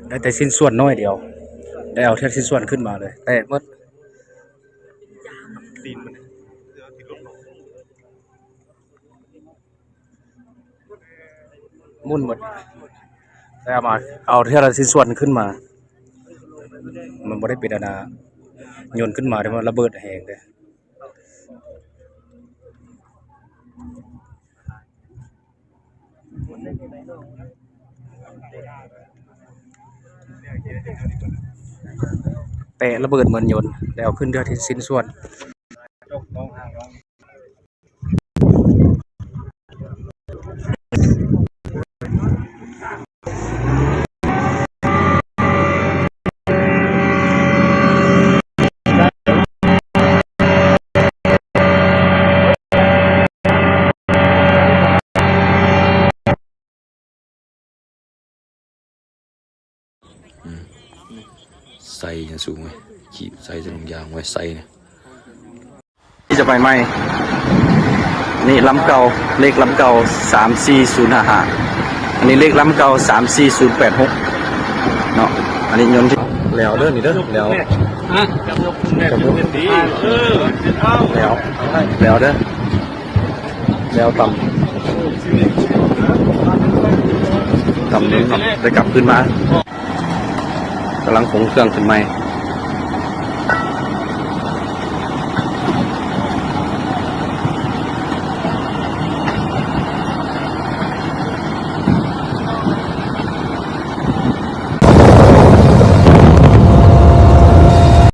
ໄດ້ແຕ່ຊິ້ນສ່ວນໜ້ອຍດຽວ ໄດ້ເອົາແຕ່ຊິ້ນສ່ວນຂຶ້ນມາເລີຍ ແຕກໝົດ ໝຸ່ນໝົດ ແຕ່ເອົາມາ ເອົາເທື່ອລະຊິ້ນສ່ວນຂຶ້ນມາ ມັນບໍ່ໄດ້ເປັນອັນນ່າ ຍົນຂຶ້ນມາ ແຕ່ວ່າລະເບີດແຮງເດ້. ແຕກລະເບີດເໝືອນຍົນ ແລ້ວເອົາຂຶ້ນເທື່ອທີ່ຊິ້ນສ່ວນ. ອືມ ໃສ່ຫຍັງສູງເວີຍ ຂີດໃສ່ແຕ່ໜັງຢາງໄວ້ໃສ່ນະ ທີ່ຈະໄປໃໝ່ ນີ້ລຳເກົ່າ ເລກລຳເກົ່າ ສາມສີ່ສູນຫ້າຫ້າ ອັນນີ້ເລກລຳເກົ່າ ສາມສີ່ສູນແປດຫົກ ເນາະ ອັນນີ້ຍົນທີ່ ແລ້ວເດີ ນີ້ເດີ ແລ້ວ ຮະ ຈັບນົກ ຈັບນົກ ເອີ ແລ້ວ ແລ້ວເດີ ແລ້ວຕຳ ຕຳໜຶ່ງເນາະ ໄດ້ກັບຄືນມາ ກຳລັງຂົງເຄື່ອງຂຶ້ນໃໝ່.